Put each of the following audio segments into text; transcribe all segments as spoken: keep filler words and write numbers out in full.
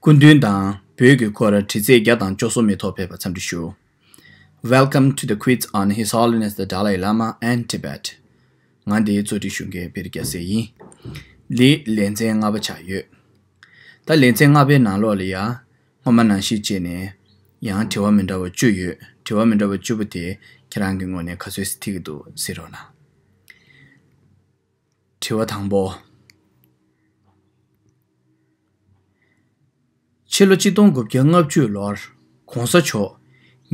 སྐུ་མདུན་དང་བོད་ཀྱི་སྐོར་དྲི་རྩད་བརྒྱ་དང་བཅུ་གསུམ་མ་གཏོགས་ཕེབས་པར་འཚམས་འདྲི་ཞུ། Welcome to the quiz on His Holiness the Dalai Lama and Tibet. ང་འདིའི་གཙོ་སྒྲིག་ཞུ་མཁན་བེ་རི་རྒྱལ་མཚན་ཡིན། འདི་ལེ་ཚན་ལྔ་པ་ཆགས་ཡོད། ད་ལེ་ཚན་ལྔ་པའི་ནང་ལོགས་ལ་ཡང་སྔོན་མ་ནང་བཞིན་བྱས་ནས་ཡང་དྲི་བ་མི་འདྲ་བ་བཅུ་ཡོད། དྲི་བ་མི་འདྲ་བ་བཅུ་པོ་དེ་ཁྱེད་རང་གི་ངོས་ནས་ག་ཚོད་ཅིག་འཐུས་ཀྱི་འདུག་གཟིགས་རོགས་གནང་། དྲི་བ་དང་པོ། ཕྱི་ལོ་གཅིག་སྟོང་དགུ་བརྒྱ་ལྔ་བཅུ་ལོར་གོང་ས་མཆོག་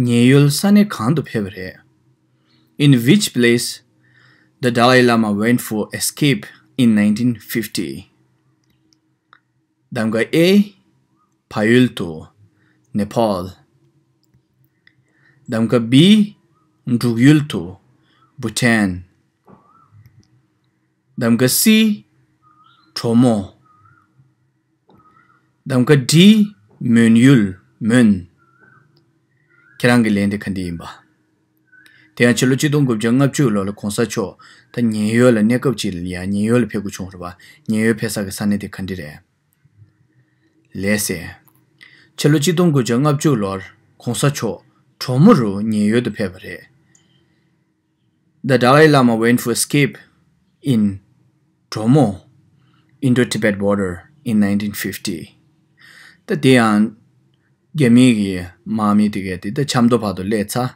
ཉེན་ཡོལ་ས་གནས་གང་དུ་ཕེབས་པ་རེད། In which place the Dalai Lama went for escape in nineteen fifty? གདམ་ག་A། བལ་ཡུལ་དུ། Nepal. གདམ་ག་B། འབྲུག་ཡུལ་དུ། Bhutan. གདམ་ག་C། གྲོ་མོ། གདམ་ག་D། མོན་ཡུལ། མོན། ཁྱེད་རང་གི་ལན་དེ་ག་འདི་ཡིན་པ། དེ་ཡང་ཕྱི་ལོ་གཅིག་སྟོང་དགུ་བརྒྱ་ལྔ་བཅུ་ལོ་ལ་གོང་ས་མཆོག་ད་ཉེན་ཡོལ་ལ་གནས་སྐབས་ཅིག་ལ་ཡང་ཉེན་ཡོལ་ལ་ཕེབས་དགོས་བྱུང་རེད་པ། ཉེན་ཡོལ་ཕེབས་ས་གི་ས་གནས་དེ་ག་འདི་རེད། ལགས་སེ། ཕྱི་ལོ་གཅིག་སྟོང་དགུ་བརྒྱ་ལྔ་བཅུ་ལོར་གོང་ས་མཆོག་གྲོ་མོ་རུ་ཉེན་ཡོལ་དུ་ཕེབས་པ་རེད། The Dalai Lama went for escape in Tromo, Indo-Tibet border in nineteen fifty. ད་དེ་ཡང་རྒྱ་མི་གི་དམག་མི་དེ་གས་དེ་ད་ཆབ་མདོ་བར་དུ་སླེབས་ཚར།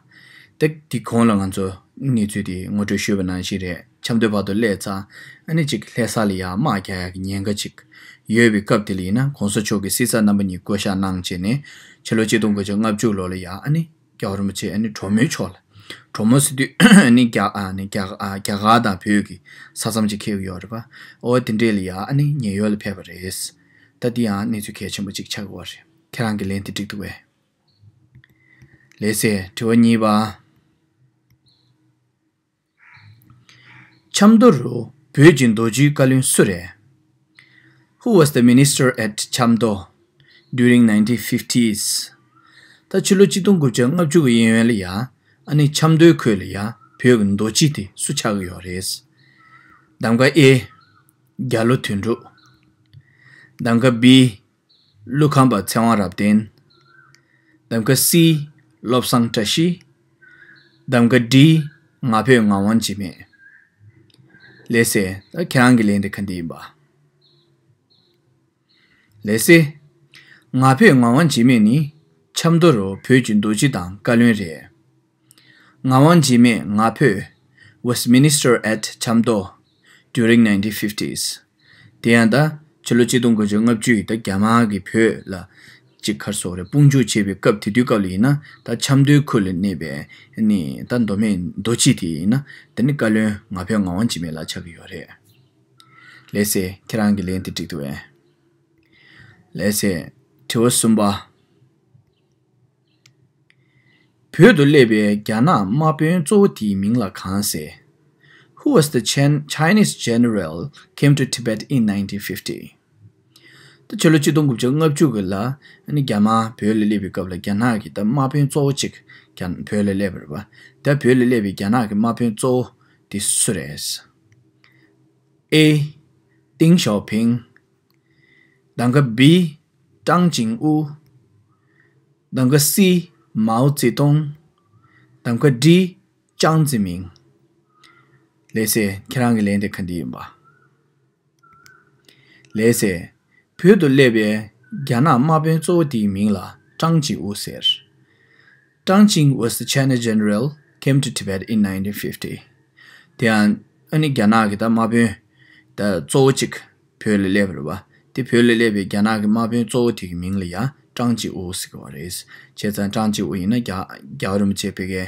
ད་དེ་གོང་ལ་ང་ཚོ་གནས་ཚུལ་དེ་ངོ་སྤྲོད་ཞུས་པ་ནང་བཞིན་རེད། ཆབ་མདོ་བར་དུ་སླེབས་ཚར། ཨ་ནི་ཅིག་ལྷ་ས་ལ་ཡང་དམག་རྒྱག་ཡག་གི་ཉེན་ཁ་ཅིག་ཡོད་པའི་སྐབས་དེ་ལ་ཡིན་ན་གོང་ས་མཆོག་གི་སྲིད་ཚབ་རྣམ་པ་གཉིས་བསྐོ་བཞག་གནང་བྱས་ནས་ཕྱི་ལོ་གཅིག་སྟོང་དགུ་བརྒྱ་ལྔ་བཅུ་ལོ་ལ་ཡང་ཨ་ནི་རྒྱལ་བ་རིན་པོ་ཆེ་ཨ་ནི་གྲོ་མོའི་ཕྱོགས་ལ། གྲོ་མོ་ཟེར་དུས་ཨ་ནི་རྒྱ་ཨ་ནི་རྒྱ་ཨ་རྒྱ་གར་དང་བོད་ཀྱི་ས་མཚམས་ཅིག་འཁེལ་གྱི་ཡོད་རེད་པ། འོ་དེ་འདྲས་ལ་ཡང་ཨ་ནི་ཉེན་ཡོལ་ལ་ཕེབས་པ་རེད། ད་འདི་ཡང་གནས་ཚུལ་གལ་ཆེན་པོ་ཅིག་ཆགས་ཀྱི་ཡོད་རེད། ཁྱེད་རང་གི་ལན་དེ་འགྲིག་འདུག་པས། ལགས་སེ། དྲི་བ་གཉིས་པ། ཆབ་མདོ་རུ་བོད་ཀྱི་མདོ་སྤྱིའི་བཀའ་བློན་སུ་རེད། Who was the minister at Chamdo during nineteen fifties? ད་ཕྱི་ལོ་གཅིག་སྟོང་དགུ་བརྒྱ་ལྔ་བཅུ་གི་གཡས་གཡོན་ལ་ཡང་ཨ་ནི་ཆབ་མདོའི་ཁུལ་ལ་ཡང་བོད་ཀྱི་མདོ་སྤྱི་དེ་སུ་ཆགས་ཀྱི་ཡོད་རེད། གདམ་ག་A། རྒྱ་ལོ་དོན་གྲུབ། གདམ་ག་B། ཀླུ་ཁམས་པ་ཚེ་དབང་རབ་བརྟན། གདམ་ག་C། བློ་བཟང་བཀྲ་ཤིས། གདམ་ག་D། ང་ཕོད་ངག་དབང་འཇིགས་མེད། ལགས་སེ། ད་ཁྱེད་རང་གི་ལན་དེ་ག་འདི་ཡིན་པ། ལགས་སེ། ང་ཕོད་ངག་དབང་འཇིགས་མེད་ནི་ཆབ་མདོ་རུ་བོད་ཀྱི་མདོ་སྤྱི་དང་བཀའ་བློན་རེད། ངག་དབང་འཇིགས་མེད་ང་ཕོད་was minister at Chamdo during nineteen fifties. དེ་ཡང་ད་ཕྱི་ལོ་གཅིག་སྟོང་དགུ་བརྒྱ་ལྔ་བཅུ་ཡི་ད་རྒྱ་དམར་གྱིས་བོད་ལ་ཅིག་ག་རེ་ཟེར་དགོས་རེད། དཔུང་འཇུག་བྱེད་པའི་སྐབས་དེ་དུས་སྐབས་ལ་ཡིན་ན་ད་ཆབ་མདོའི་ཁུལ་ལ་གནས་པའི་ནི་ད་མདོ་སྨད་མདོ་སྤྱི་དེ་ཡིན་ན་དེ་ནི་བཀའ་བློན་ང་ཕོད་ངག་དབང་འཇིགས་མེད་ལགས་ཆགས་ཀྱི་ཡོད་རེད། ལགས་སེ། ཁྱེད་རང་གི་ལན་དེ་འགྲིག་འདུག་པས། ལགས་སེ། དྲི་བ་གསུམ་པ། བོད་དུ་སླེབས་པའི་རྒྱ་ནག་དམག་དཔོན་གཙོ་བོ་དེའི་མིང་ལ་གང་ཟེར། Who was the Chin- Chinese general came to Tibet in nineteen fifty? ད་ཕྱི་ལོ་གཅིག་སྟོང་དགུ་བརྒྱ་ལྔ་བཅུ་གི་ལ་ཨ་ནི་རྒྱ་དམར་བོད་ལ་སླེབས་པའི་སྐབས་ལ་རྒྱ་ནག་གི་ད་དམག་དཔོན་གཙོ་བོ་གཅིག་རྒྱ- བོད་ལ་སླེབས་པ་རེད་པ། ད་བོད་ལ་སླེབས་པའི་རྒྱ་ནག་གི་དམག་དཔོན་གཙོ་བོ་དེ་སུ་རེད། A། ཏེང་ཞའོ་ཕིང་། གདམ་ག་B། ཀྲང་ཅིང་ཨུ། གདམ་ག་C། མའོ་ཙེ་ཏུང་། གདམ་ག་D། ཅང་ཙེ་མིང་། ལགས་སེ། ཁྱེད་རང་གི་ལན་དེ་ག་འདི་ཡིན་པ། ལགས་སེ། བོད་དུ་སླེབས་པའི་རྒྱ་ནག་དམག་དཔོན་གཙོ་བོ་དེའི་མིང་ལ་ཀྲང་ཅིང་ཨུ་ཟེར། Tang Ching was the China general came to Tibet in nineteen fifty. དེ་ཡང་ཨ་ནི་རྒྱ་ནག་གི་ད་དམག་དཔོན་ད་གཙོ་བོ་གཅིག་བོད་ལ་སླེབས་པ་རེད་པ། དེ་བོད་ལ་སླེབས་པའི་རྒྱ་ནག་གི་དམག་དཔོན་གཙོ་བོ་དེ་གི་མིང་ལ་ཡང་ཀྲང་ཅིང་ཨུ་ཟེར་གི་ཡོད་རེད། བྱས་ཙང་ཀྲང་ཅིང་ཨུ་ཡིན་ན་རྒྱ- རྒྱལ་བ་རིན་པོ་ཆེ་ཕ་གིར་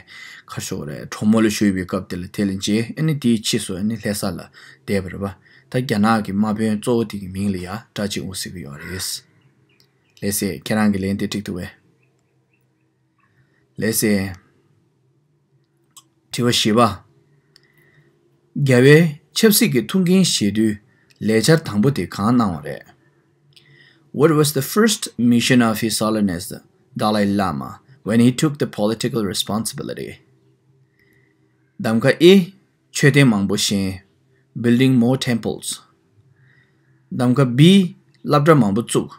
ག་རེ་ཟེར་དགོས་རེད། གྲོ་མོ་ལ་བཞུགས་པའི་སྐབས་དེ་ལ་དེ་ལ་མཇལ། ཨ་ནི་དེའི་ཕྱིས་སུ་ཨ་ནི་ལྷ་ས་ལ་བསྡད་པ་རེད་པ། ད་རྒྱ་ནག་གི་དམག་དཔོན་གཙོ་བོ་དེ་གི་མིང་ལ་ཡང་ཀྲང་ཅིང་ཨུ་ཟེར་གི་ཡོད་རེད། ལགས་སེ། ཁྱེད་རང་གི་ལན་དེ་འགྲིག་འདུག་པས། ལགས་སེ། དྲི་བ་བཞི་པ། རྒྱལ་བའི་ཆབ་སྲིད་ཀྱི་ཐུགས་འགན་བཞེས་དུས་ལས་འཆར་དང་པོ་དེ་གང་གནང་བ་རེད། What was the first mission of His Holiness the Dalai Lama when he took the political responsibility? གདམ་ག་A། མཆོད་རྟེན་མང་པོ་བཞེངས། Building more temples. གདམ་ག་B། སློབ་གྲྭ་མང་པོ་བཙུགས།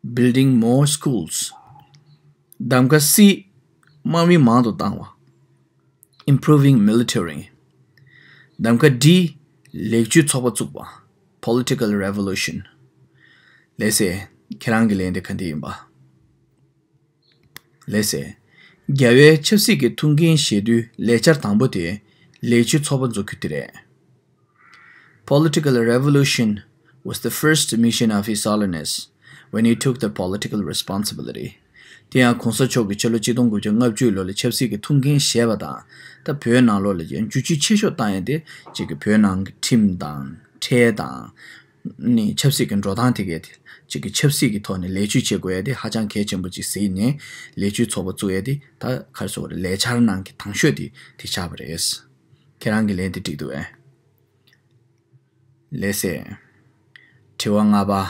Building more schools. གདམ་ག་C, དམག་མི་མང་དུ་བཏང་བ། Improving military. གདམ་ག D, ལེགས་བཅོས་ཚོགས་པ་བཙུགས་པ། Political revolution. ལགས་སེ། ཁྱེད་རང་གི་ལན་དེ་ག་འདི་ཡིན་པ། ལགས་སེ། རྒྱལ་བའི་ཆབ་སྲིད་ཀྱི་ཐུགས་འགན་བཞེས་དུས་ལས་འཆར་དང་པོ་དེ་ལེགས་བཅོས་ཚོགས་པ་འཛུགས་རྒྱུ་དེ་རེད། Political revolution was the first mission of His Holiness when he took the political responsibility. དེ་ཡང་གོང་ས་མཆོག་གིས་ཕྱི་ལོ་ཆིག་སྟོང་དགུ་བརྒྱ་ལྔ་བཅུ་ལོ་ལ་ཆབ་སྲིད་ཀྱི་ཐུགས་འགན་བཞེས་པ་དང་། ད་བོད་ནང་ལོགས་ལ་ཡང་བསྒྱུར་བཅོས་ཆེ་ཤོས་བཏང་ཡ་དེ་གཅིག་གི་བོད་ནང་གི་ཁྲིམས་དང་ཁྲལ་དང་། ནི་ཆབ་སྲིད་ཀྱི་འགྲོ་སྟངས་དེ་གས་དེ་གཅིག་གི་ཆབ་སྲིད་ཀྱི་ཐོག་ནས་ལེགས་བཅོས་བྱེད་དགོས་ཡ་དེ་ཧ་ཅང་གལ་ཆེན་པོ་གཅིག་གཟིགས་ནས་ལེགས་བཅོས་ཚོགས་པ་བཙུགས་ཡ་དེ་ད་ག་རེ་ཟེར་དགོས་རེད། ལས་འཆར་ནང་གི་དང་ཤོས་དེ་དེ་ཆགས་པ་རེད། ཁྱེད་རང་གི་ལན་དེ་འགྲིག་འདུག་ཨེ། ལགས་སེ། དྲི་བ་ལྔ་པ།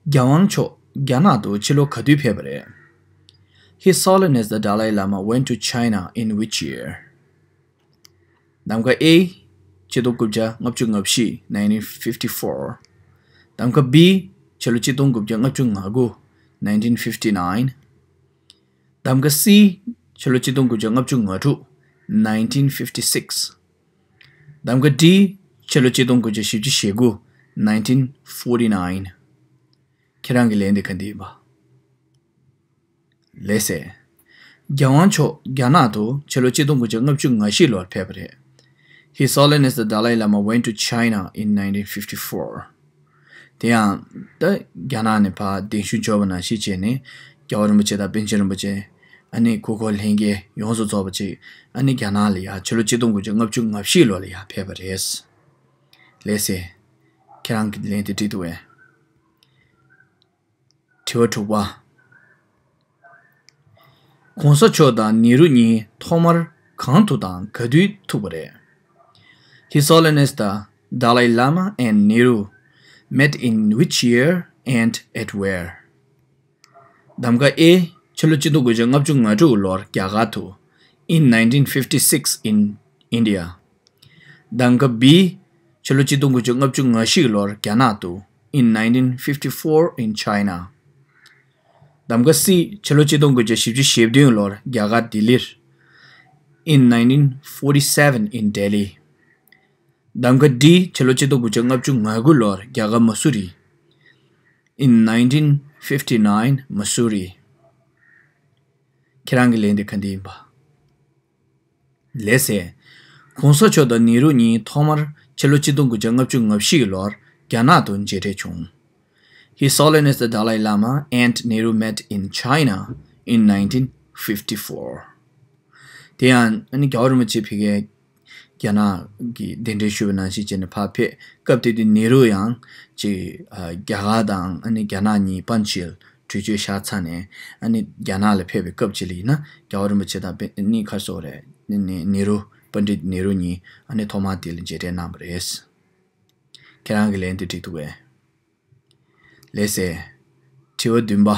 རྒྱལ་དབང་མཆོག་རྒྱ་ནག་ཏུ་ཕྱི་ལོ་ག་དུས་ཕེབས་པ་རེད། His Holiness the Dalai Lama went to China in which year? གདམ་ག་A, ཆིག་སྟོང་དགུ་བརྒྱ་ལྔ་བཅུ་ང་བཞི, nineteen fifty-four. གདམ་ག B, ཕྱི་ལོ་ཆིག་སྟོང་དགུ་བརྒྱ་ལྔ་བཅུ་ང་དགུ, nineteen fifty-nine. གདམ་ག་C, ཕྱི་ལོ་ཆིག་སྟོང་དགུ་བརྒྱ་ལྔ་བཅུ་ང་དྲུག, nineteen fifty-six. གདམ་ག D, ཕྱི་ལོ་ཆིག་སྟོང་དགུ་བརྒྱ་བཞི་བཅུ་ཞེ་དགུ, nineteen forty-nine. ཁྱེད་རང་གི་ལན་དེ་ག་འདི་ཡིན་པ། ལགས་སེ། རྒྱལ་དབང་མཆོག་རྒྱ་ནག་ཏུ་ཕྱི་ལོ་ཆིག་སྟོང་དགུ་བརྒྱ་ལྔ་བཅུ་ང་བཞི་ལོར་ཕེབས་པ་རེད། His Holiness the Dalai Lama went to China in nineteen fifty-four. དེ་ཡང་ད་རྒྱ་ནག་ནས་ཕར་གདན་ཞུ་འབྱོར་བ་ནང་བཞིན་བྱས་ནས་རྒྱལ་བ་རིན་པོ་ཆེ་དང་པཎ་ཆེན་རིན་པོ་ཆེ། ཨ་ནི་གུར་འཁོར་ལྷན་རྒྱས་ཡོངས་སུ་རྫོགས་པ་ཅིག་ཨ་ནི་རྒྱ་ནག་ལ་ཡར་ཕྱི་ལོ་ཆིག་སྟོང་དགུ་བརྒྱ་ལྔ་བཅུ་ང་བཞི་ལོ་ལ་ཡར་ཕེབས་པ་རེད། ལགས་སེ། ཁྱེད་རང་གི་ལན་དེ་འགྲིག་འདུག་གས། དྲི་བ་དྲུག་པ། གོང་ས་མཆོག་དང་ནེ་རུ་གཉིས་ཐོག་མར་གང་དུ་དང་ག་དུས་ཐུག་པ་རེད། His Holiness the Dalai Lama and Nehru met in which year and at where? གདམ་ག་A, ཕྱི་ལོ་ཆིག་སྟོང་དགུ་བརྒྱ་ལྔ་བཅུ་ང་དྲུག་ལོར་རྒྱ་གར་དུ། In nineteen fifty-six in India. གདམ་ག་B, ཕྱི་ལོ་ཆིག་སྟོང་དགུ་བརྒྱ་ལྔ་བཅུ་ང་བཞི་ལོར་རྒྱ་ནག་ཏུ། In nineteen fifty-four in China. གདམ་ག་C, ཕྱི་ལོ་ཆིག་སྟོང་དགུ་བརྒྱ་བཞི་བཅུ་ཞེ་བདུན་ལོར་རྒྱ་གར་ལྡི་ལིར། In nineteen forty-seven in Delhi. གདམ་ག་D, ཕྱི་ལོ་ཆིག་སྟོང་དགུ་བརྒྱ་ལྔ་བཅུ་ང་དགུ་ལོར་རྒྱ་གར་མ་སུ་རི། In nineteen fifty-nine Missouri. ཁྱེད་རང་གི་ལན་དེ་ག་འདི་ཡིན་པ། ལགས་སེ། གོང་ས་མཆོག་དང་ནེ་རུ་གཉིས་ཐོག་མར་ཕྱི་ལོ་ཆིག་སྟོང་དགུ་བརྒྱ་ལྔ་བཅུ་ང་བཞི་ལོར་རྒྱ་ནག་ཏུ་མཇལ་འཕྲད་བྱུང་། His Holiness the Dalai Lama and Nehru met in China in nineteen fifty-four. དེ་ཡང་ཨ་ནི་རྒྱལ་བ་རིན་པོ་ཆེ་ཕ་གིར་རྒྱ་ནག་གི་གདན་འདྲེན་ཞུས་པ་ནང་བཞིན་བྱས་ནས་ཕར་ཕེབས། སྐབས་དེ་དུས་ནེ་རུ་ཡང་ཅིག་ཨ་རྒྱ་གར་དང་ཨ་ནི་རྒྱ་ནག་གཉིས་པཎ་ཆེན་གྲོས་ཆོད་བཞག་ཚར་ནས་ཨ་ནི་རྒྱ་ནག་ལ་ཕེབས་པའི་སྐབས་ཅིག་ལ་ཡིན་ན་རྒྱལ་བ་རིན་པོ་ཆེ་དང་པེ་ནི་ག་རེ་ཟེར་དགོས་རེད། ནི་ནི་ནེ་རུ། པཎྜི་ཏ་ནེ་རུ་གཉིས་ཨ་ནི་ཐོག་མར་དེ་ལ་མཇལ་འཕྲད་གནང་བ་རེད། ཁྱེད་རང་གི་ལན་དེ་འགྲིག་འདུག་གས། ལགས་སེ། དྲི་བ་བདུན་པ།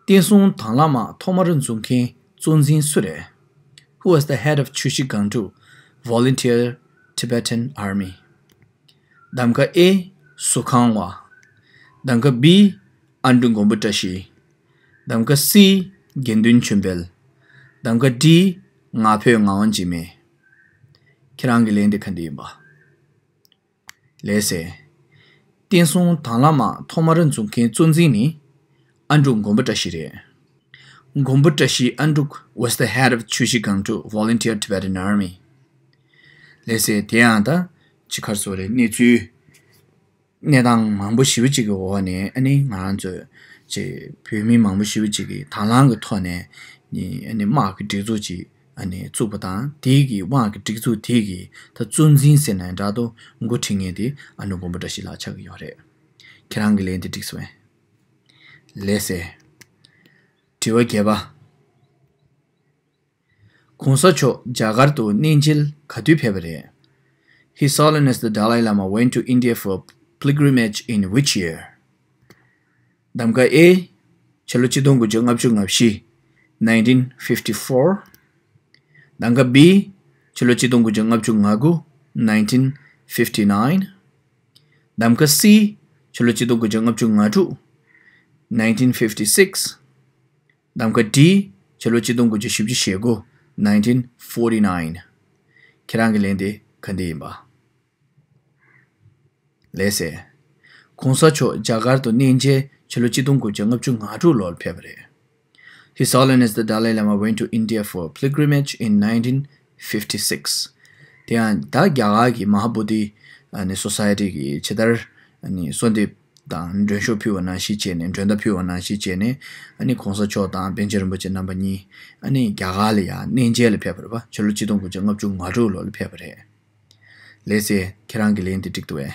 བསྟན་སྲུང་དྭང་བླངས་དམག་ཐོག་མར་འཛུགས་མཁན་གཙོ་འཛིན་སུ་རེད། Who was the head of Chushi Gangtuk Volunteer Tibetan Army? གདམ་ག་A, ཟུར་ཁང་བ། གདམ་ག་B, ཨ་འབྲུག་མགོན་པོ་བཀྲ་ཤིས། གདམ་ག་C, དགེ་འདུན་ཆོས་འཕེལ། གདམ་ག D, ང་ཕོད་ངག་དབང་འཇིགས་མེད། ཁྱེད་རང་གི་ལན་དེ་ག་འདི་ཡིན་པ། ལགས་སེ། བསྟན་སྲུང་དྭང་བླངས་དམག་ཐོག་མར་འཛུགས་མཁན་གཙོ་འཛིན་ནི་ཨ་འབྲུག་མགོན་པོ་བཀྲ་ཤིས་རེད། མགོན་པོ་བཀྲ་ཤིས། ཨ་འབྲུག was the head of Chushi Gangtuk Volunteer Tibetan Army. ལགས་སེ། དེ་ཡང་ད་ཅི་ག་རེ་ཟེར་དགོས་རེད། གནས་ཚུལ་གནས་སྟངས་མང་པོ་ཞེ་པོ་ཅིག་གི་འོག་ནས་ཨ་ནི་ང་རང་ཚོས་ཅིག་བོད་མི་མང་པོ་ཞེ་པོ་ཅིག་གིས་དང་བླངས་ཀྱི་ཐོག་ནས་ནི་ཨ་ནི་དམག་གི་སྒྲིག་འཛུགས་ཅིག་ཨ་ནི་བཙུགས་པ་དང་། དེའི་གི་དམག་གི་སྒྲིག་འཛུགས་དེའི་གི་ད་གཙོ་འཛིན་ཟེར་ན་འདྲ་འདུག་འགོ་ཁྲིད་མཁན་དེ་ཨ་ནི་མགོན་པོ་བཀྲ་ཤིས་ལགས་ཆགས་ཀྱི་ཡོད་རེད། ཁྱེད་རང་གི་ལན་དེ་འགྲིག་སོང་ངས། ལགས་སེ། དྲི་བ་བརྒྱད་པ། གོང་ས་མཆོག་རྒྱ་གར་དུ་གནས་མཇལ་ག་དུས་ཕེབས་པ་རེད། His Holiness the Dalai Lama went to India for pilgrimage in which year? གདམ་ག་A, ཕྱི་ལོ་ཆིག་སྟོང་དགུ་བརྒྱ་ལྔ་བཅུ་ང་བཞི, nineteen fifty-four. གདམ་ག་B, ཕྱི་ལོ་ཆིག་སྟོང་དགུ་བརྒྱ་ལྔ་བཅུ་ང་དགུ, nineteen fifty-nine. གདམ་ཀ་C། ཕྱི་ལོ་ཆིག་སྟོང་དགུ་བརྒྱ་ལྔ་བཅུ་ང་དྲུག nineteen fifty-six། གདམ་ཀ D། ཕྱི་ལོ་ཆིག་སྟོང་དགུ་བརྒྱ་བཞི་བཅུ་ཞེ་དགུ nineteen forty-nine། ཁྱེད་རང་གི་ལན་དེ་ག་འདི་ཡིན་པ། ལགས་སེ། གོང་ས་མཆོག་རྒྱ་གར་དུ་གནས་མཇལ་ཕྱི་ལོ་ཆིག་སྟོང་དགུ་བརྒྱ་ལྔ་བཅུ་ང་དྲུག་ལོར་ཕེབས་པ་རེད། His Holiness the Dalai Lama went to India for pilgrimage in nineteen fifty-six། དེ་ཡང་ད་རྒྱ་གར་གྱི་མ་ཧཱ་བོ་དྷི་ཨ་ནི་སོ་སའི་ཊི་གིས་ཇི་ལྟར་ཨ་ནི་གསོལ་འདེབས་དང་མགྲོན་ཤོག་ཕུལ་བ་ནང་བཞིན་བྱས་ནས། མགྲོན་བརྡ་ཕུལ་བ་ནང་བཞིན་བྱས་ནས། ཨ་ནི་གོང་ས་མཆོག་དང་པཎ་ཆེན་རིན་པོ་ཆེ་རྣམ་པ་གཉིས་ཨ་ནི་རྒྱ་གར་ལ་ཡང་གནས་མཇལ་ལ་ཕེབས་པ་རེད་པ། ཕྱི་ལོ་ཆིག་སྟོང་དགུ་བརྒྱ་ལྔ་བཅུ་ང་དྲུག་ལོ་ལ་ཕེབས་པ་རེད། ལགས་སེ། ཁྱེད་རང་གི་ལན་དེ་འགྲིག་འདུག་གས།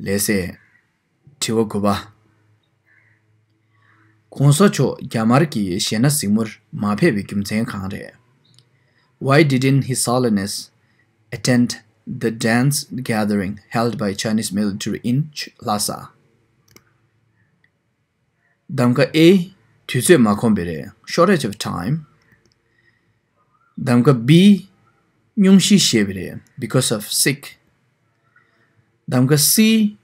ལགས་སེ། དྲི་བ་དགུ་པ། གོང་ས་མཆོག་རྒྱ་དམར་གྱི་གཞས་སྣ་གཟིགས་མོར་མ་ཕེབས་པའི་རྒྱུ་མཚན་གང་རེད། Why didn't His Holiness attend the dance gathering held by Chinese military in Ch- Lhasa? གདམ་ཀ A། དུས་ཚོད་མ་ཁོམ་པས་རེད། Shortage of time། གདམ་ཀ B། སྙུང་གཞི་བཞེས་པས་རེད། Because of sick། གདམ་ཀ C།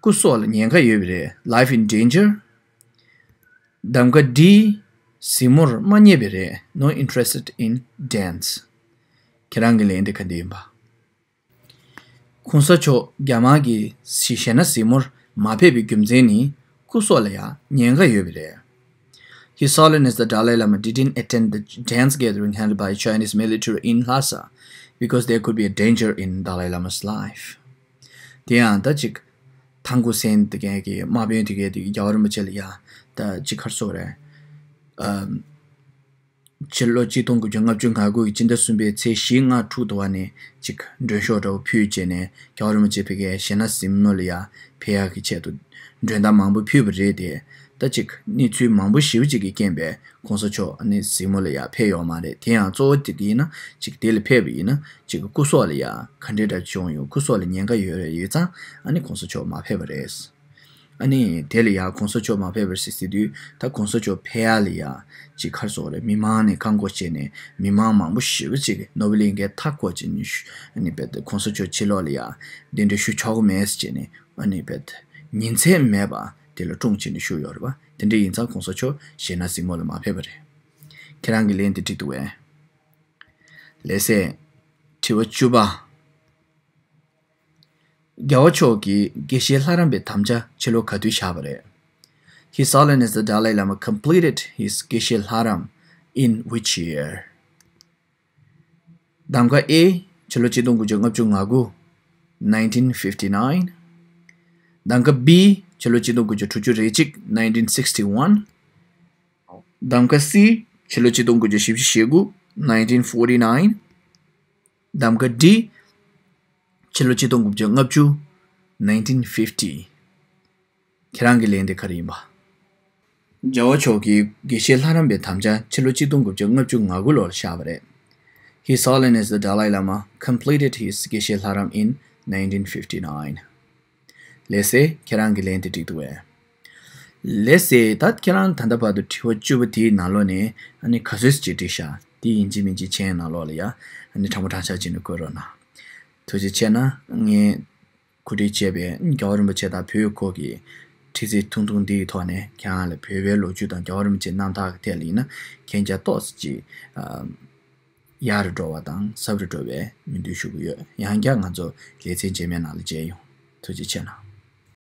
སྐུ་སྲོག་ལ་ཉེན་ཁ་ཡོད་པས་རེད། Life in danger། གདམ་ཀ D། གཟིགས་མོར་མ་མཉེས་པས་རེད། Not interested in dance། ཁྱེད་རང་གི་ལན་དེ་ག་འདི་ཡིན་པ། གོང་ས་མཆོག་རྒྱ་དམར་གྱི་གཞས་སྣ་གཟིགས་མོར་མ་ཕེབས་པའི་རྒྱུ་མཚན་ནི་སྐུ་སྲོག་ལ་ཡང་ཉེན་ཁ་ཡོད་པས་རེད། His Holiness the Dalai Lama didn't attend the dance gathering held by Chinese military in Lhasa because there could be a danger in Dalai Lama's life. དེ་ཡང་ད་ཅིག་ཐང་གུ་སན་དེ་གའི་གི་དམག་དཔོན་དེ་གའི་དེ་གི་རྒྱལ་བ་རིན་པོ་ཆེ་ལ་ཡང་ད་ཅིག་ག་རེ་ཟེར་དགོས་རེད། ཨམ། ཕྱི་ལོ་ཆིག་སྟོང་དགུ་བརྒྱ་ལྔ་བཅུ་ང་དགུ་གི་སྤྱི་ཟླ་གསུམ་པའི་ཚེས་བཞི་ལྔ་དྲུག་དུ་བ་ནས་ཅིག་མགྲོན་ཤོག་འདྲ་བོ་ཕུལ་བྱས་ནས། རྒྱལ་བ་རིན་པོ་ཆེ་ཕ་གིའི་གཞས་སྣ་གཟིགས་མོ་ལ་ཡ་ཕེབས་ཡག་གི་ཆེད་དུ་མགྲོན་བརྡ་མང་པོ་ཕུལ་བ་རེད་དེ། ད་ཅིག་གནས་ཚུལ་མང་པོ་ཞེ་པོ་ཅིག་གི་རྐྱེན་པས་གོང་ས་མཆོག་ནི་གཟིགས་མོ་ལ་ཡ་ཕེབས་ཡོད་མ་རེད། དེ་ཡང་གཙོ་བོ་དེ་ཡིན་ན་ཅིག་དེ་ལ་ཕེབས་པ་ཡིན་ན་ཅིག་སྐུ་སྲོག་ལ་ཡ་ག་འདྲས་འདྲ་བྱུང་ཡོད། སྐུ་སྲོག་ལ་ཉེན་ཁ་ཡོད་རེད། ཡོད་ཙང་ཨ་ནི་གོང་ས་མཆོག་མ་ཕེབས་པ་རེད། ཨ་ནི་དེ་ལ་ཡང་གོང་ས་མཆོག་མ་ཕེབས་པར་ཟེར་ཟེར་དུས། ད་གོང་ས་མཆོག་ཕེབས་ཡག་ལ་ཡ་ཅིག་ག་རེ་ཟེར་དགོས་རེད། མི་མང་ནས་བཀག་འགོག་བྱས་ནས། མི་མང་མང་པོ་ཞེ་པོ་ཅིག་ནོ་བེལ་གླིང་གའི་མཐའ་བསྐོར་བྱས་ནས་ཞུ། ཨ་ནི་རྦད་དེ་གོང་ས་མཆོག་ཕྱི་ལོགས་ལ་ཡ་གདན་འདྲེན་ཞུ་ཆོག་གི་མེད་ཟེར་བྱས་ནས། ཨ་ནི་རྦད་དེ་ཉིན་མཚན་མེད་པ་དེ་ལ་སྲུང་བྱས་ནས་བཞུགས་ཡོད་རེད་པ། དེ་འདྲ་ཡིན་ཙང་གོང་ས་མཆོག་གཞས་སྣ་གཟིགས་མོ་ལ་མ་ཕེབས་པ་རེད། ཁྱེད་རང་གི་ལན་དེ་འགྲིག་འདུག་གས། ལགས་སེ། དྲི་བ་བཅུ་པ། རྒྱལ་བ་མཆོག་གིས་དགེ་བཤེས་ལྷ་རམས་པའི་དམ་བཅའ་ཕྱི་ལོ་ག་དུས་བཞག་པ་རེད། His Holiness the Dalai Lama completed his Geshe Laram in which year? གདམ་ཀ A། ཕྱི་ལོ་ཆིག་སྟོང་དགུ་བརྒྱ་ལྔ་བཅུ་ང་དགུ nineteen fifty nine། གདམ་ཀ B། ཕྱི་ལོ་ཆིག་སྟོང་དགུ་བརྒྱ་དྲུག་ཅུ་རེ་གཅིག nineteen sixty one། གདམ་ཀ C། ཕྱི་ལོ་ཆིག་སྟོང་དགུ་བརྒྱ་བཞི་བཅུ་ཞེ་དགུ nineteen forty nine། གདམ་ཀ D། ཕྱི་ལོ་ཆིག་སྟོང་དགུ་བརྒྱ་ལྔ་བཅུ nineteen fifty། ཁྱེད་རང་གི་ལན་དེ་ག་རེ་ཡིན་པ། རྒྱལ་བ་མཆོག་གིས་དགེ་བཤེས་ལྷ་རམས་པའི་དམ་བཅའ་ཕྱི་ལོ་ཆིག་སྟོང་དགུ་བརྒྱ་ལྔ་བཅུ་ང་དགུ་ལོར་བཞག་པ་རེད། His Holiness the Dalai Lama completed his Geshe Laram in nineteen fifty nine། ལགས་སེ། ཁྱེད་རང་གི་ལན་དེ་འགྲིག་འདུག་གས། ལགས་སེ། ད་ཁྱེད་རང་ད་ལྟ་བར་དུ་དྲི་བ་བཅུ་པོ་དེའི་ནང་ལོགས་ནས་ཨ་ནི་ག་ཚོད་ཅིག་འགྲིག་ཤག་དེ་ཡིན་གཅིག་མིན་གཅིག་མཆན་ནང་ལོགས་ལ་ཡ་ཨ་ནི་དྲང་པོ་དྲང་བཞག་བྱས་ནས་བཀོད་རོགས་གནང་། ཐུགས་རྗེ་ཆེ་གནང་། ངས་གོ་སྒྲིག་བྱས་པའི་རྒྱལ་བ་རིན་པོ་ཆེ་དང་བོད་ཡིག་སྐོར་གྱི་ཁྲིག་ཚིག་ཐུང་ཐུང་འདི་ཡི་ཐོག་ནས་ཁྱེད་རང་ལ་བོད་པའི་ལོ་རྒྱུས་དང་རྒྱལ་བ་རིན་པོ་ཆེའི་རྣམ་ཐར་གྱི་ཐད་ལ་ཡིན་ན་མཁྱེན་རྒྱ་ཏོག་ཙམ་ཅིག་ཨ། ཡག་རུ་འགྲོ་བ་དང་ཟབ་རུ་འགྲོ་བའི་སྨོན་འདུན་ཞུ་གི་ཡོད། ཡང་བསྐྱར་ང་ཚོ་ལེ་ཚན་རྗེས་མའི་ནང་ལ་མཇལ་ཡོང་། ཐུགས་རྗེ་ཆེ་གནང་།